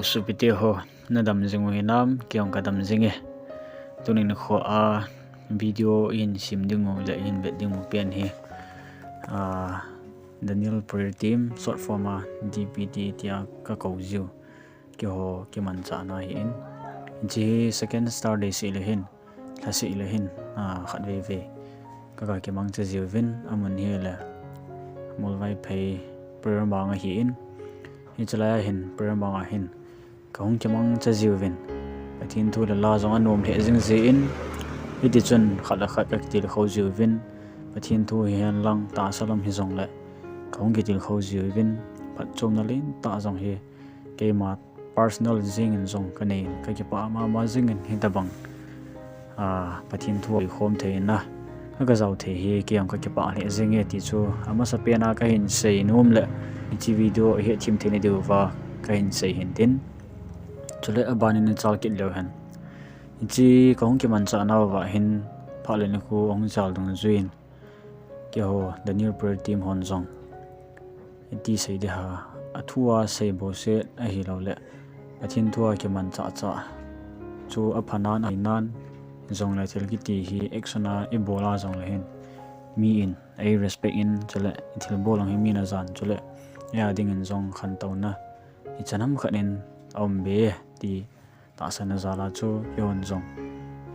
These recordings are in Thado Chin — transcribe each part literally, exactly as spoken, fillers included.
Sopite ho, nadam jing u hinam? Kei jong kadam jing e. Tuni nikho a video ihin sem ding u le ihin vet ding u pen hi, ah, Daniel Prayer Team, short form a D P T tia kakou jiu, keiho kimanchahna ahin. Hiche hi second Saturday seh le hin, lha seh le hin, ah, khatvei vei kaga kimangcha jiuvin, amun hile Molvaiphei prayer bang ahin. Hiche lai a hin prayer bang a hin kahung kimangcha jiuvin, Pathen thu le la jong anom lheh jing jeh in, hitichun khat le khat kakitilkhou jiuvin, Pathen thu hihen lang tahsa lam hijongle kahung kitilkhou jiuvin, phatchomna lentah jong hi keima personal jeng in jong kanei in, kakipah mama jing in, hitobang, ah, Pathen thu ikhom thei in a kagajao thei hi kei jong kakipah lheh jing e ti chu amasapen a kahin sei nom le, hiche video ihethem theina diuva kahin sei hintin. Chule aban in ichal kit leu hen, hiche kahung kimanchah nauva hin phat le nikho ahung chal dungjuiyin, keiho Daniel Prayer Team hon jong iti sei ding ham, athu a sei bouseh ahilouleh Pathen thu a kimanchah chah chu aphanan ahinan, jongle thil kiti hi action a ibol a jongle hin mi in ei respect in, chule ithilbol jong hi min ajan, chule eia dingin jong khantouna ichan ham khat in aum be ti tahsanna jal a chu keihon jong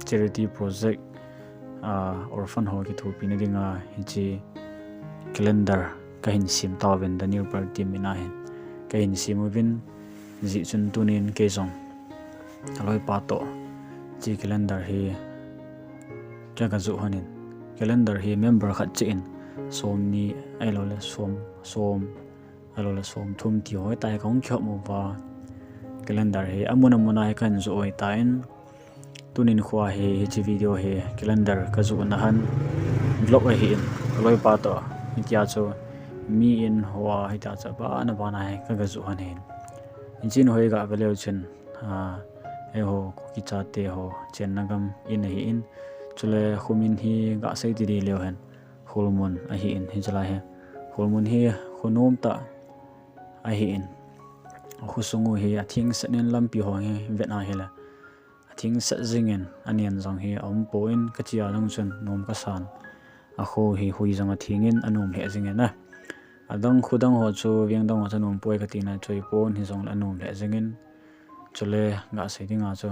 charity project, ah, orphan ho kithopina dinga hiche calendar kahin sem tauvin, Daniel Prayer Team min a hin kahin sem uvin, hijeh chun tunin kei jong kaloipa toh hiche calendar hi kaga joh lhonin, calendar hi member khat cheh in somni ahiloule som, som ahiloule somthum ti ho hitia hi kahung kihop uva, calendar hi amun amun a hi kahin joh u ahitan, tuni nikho hi hiche video hi calendar kajohna han vlog ahin, kaloipa toh hitia chu mi in hoa hitia chu abana bana hi kaga joh lhon ahin. Hiche in hoi gave leu chun, ah, eiho Kuki chate ho chenna gam in ahin, chule kho min hi gasei ti ding leu hen, Kholmun ahin, hiche lai hi Kholmun hi kho nomtah ahin, khosung u hi atheng set in, lampi ho hi vet a hile atheng set jingin, anen jong hi aumpoi, kache a jong chun nom kasan, akho hi hui jong atheng in anom lheh jingin a, adang kho dang ho chu, veng dang ho chu anompoi katina, chuipon, hijongle anom lheh jingin, chule gasei dinga chu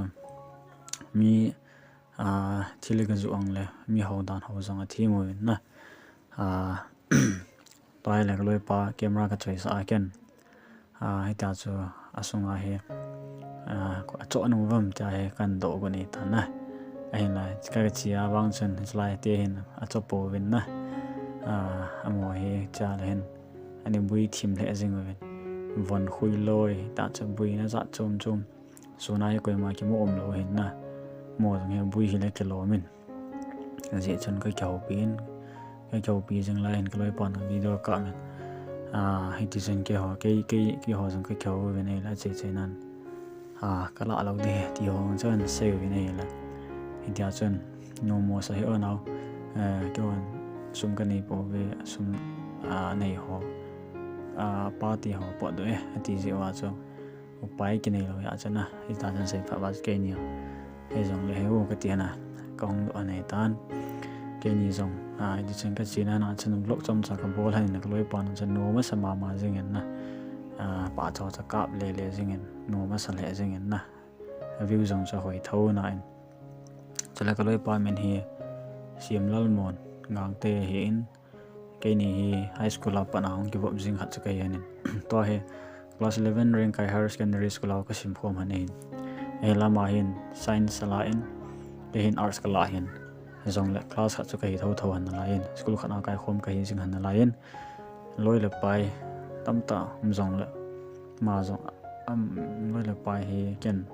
mi, ah, thil kajoh jongle mi hou dan ho jong athem uvin a, ah, tua hile kaloipa camera kachoisah a ken, ah, hitia chu asunga hi, ah, achoh nom uvam tia hi kahin doh got ahitan a, ahinla kaga che a vang chun hiche lai te hin achoh pouvin a, ah, amaho hi chea le hin ana bui thim lheh jing uvin, von khui loi, hitia chu buina jat chom chom, suna hi koima kimu umlou ahin a, amaho jong hi bui hile kilom in, hijeh chun kakihoupi in, kakihoupi jing lai hin kaloipan video akap in, ah, hitichun keiho, kei, kei, keiho jong kakihou uvin ahile achecheinan, ah, kalah lou ding ahi ti ho jong chu asei uvin ahile, hitia chun nommo sa hih o nao, eh, keihon sum kanei pouve, sum, ah, nei ho, ah, party ho potdoh e ati jeh uva chu upai kinei lou jeh chun a, hita chun seiphat uva chu keini jong, hijongle hei u kati hon a, kahung doh lhon ahitan, keini jong, ah, hitichun kachena na chun vlog chomcha kabol lhonin kaloipan chun nom asa mama jingin a, ah, pahchocha kap lele jingin nom asa lheh jingin a, view jong chu ahoi thou nan, chule kaloipa min hi Siamlalmon Gangte ahin, keini hi high school a pat a hung kivop jing khat chu kahi lhonin, tua hi class eleven Rengkai Higher Secondary School a kasimkhom lhon ahin, ahinla ama hin science ala in, kei hin arts kalah ahin, hijongle class khat chu kahi thouthou lhon nalaiyin, school khat a kaikhom kahi jing lhon nalaiyin, loi le pai tamtah um jongle, ama jong, am, loi le pai hi ken,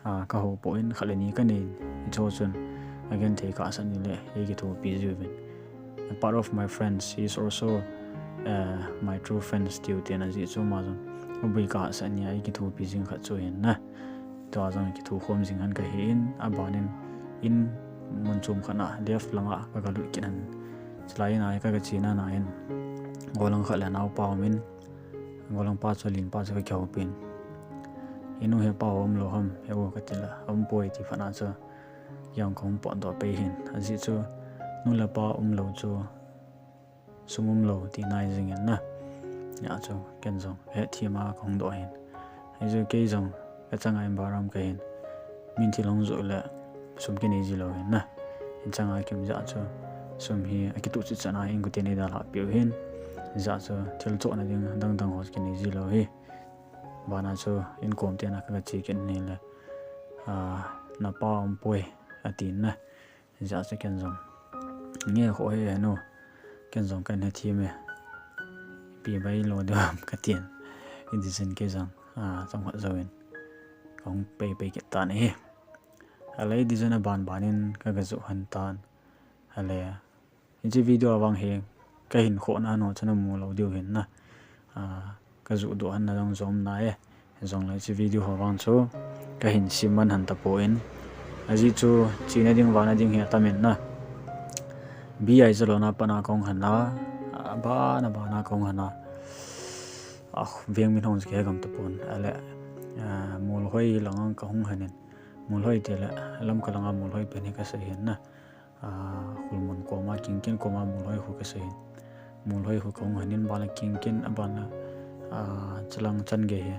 ah, kahoupoi, khat le ni kanei in, hicheho chun agenthei kahsah ni le eikithopi jiuvin. A part of my friends, he is also, uh, my true friends tiu tin ajeh chu ama jong abui kahsah ni a eikithopi jing khat chu ahin a, tua jong kithokhom jing lhon kahin, abanin in mun chom khat a left langa kagalut kit lhon, chulai in a kagachena na hin, gollhang khat le naopa aumin, gollhangpa chu alenpa chu kakihoupin, Inu he pa um lou ham, he u ka ti la, um poi ti phat na chu, yang kong pot doh pei hin. Ajeh chu, nu le pa um lou chu, sum um lou ti nai jing in na. Hijeh chu, ken jong, he thim a kong doh hin. Hijeh chu kei jong, ka changa in baram ka hin. Min thil hung joh le, sum kinei ji lou hin na. In changa kim jeh chu, sum hi, a kitu chi chana in ku te nei da la piu hin. Hijeh chu, thil chohna ding, dang dang ho kinei ji lou hi. Bana chu, in kom te na ka chi ken ni le. A, na pa um poi, a ti na. Hijeh chu ken jong. Nge kho he he nu. Ken jong kan he thim e. Pi bai lou deu ham ka tin. Hiti chun kei jong. A, chang khat jou in. Kong pei pei kit tan ahi. Alei hiti chun a ban ban in ka ga ju han tan. Ale. Hiche video a vang hi. Ka hin kho na no chun a mu lou deu hin na. A, ka ju doh han na jong jom na e. Jong le hiche video ho vang chu ka hin sim man han ta poi. Ajeh chu chena ding vana ding hi atam in na. Bi ai jalo na pana kong han na. A bana bana kong han na. A veng min hong ke gam ta pon. Ale. A, mol hoi lang ang ka hung han in. Mol hoi te le lam ka lang a mol hoi pen hi ka sei hin na. A, khulmun koma, kingkin koma, mulhoi khu ka sei. Mulhoi khu kong hanin bala kingkin, a bala, a, chalang chan ge he.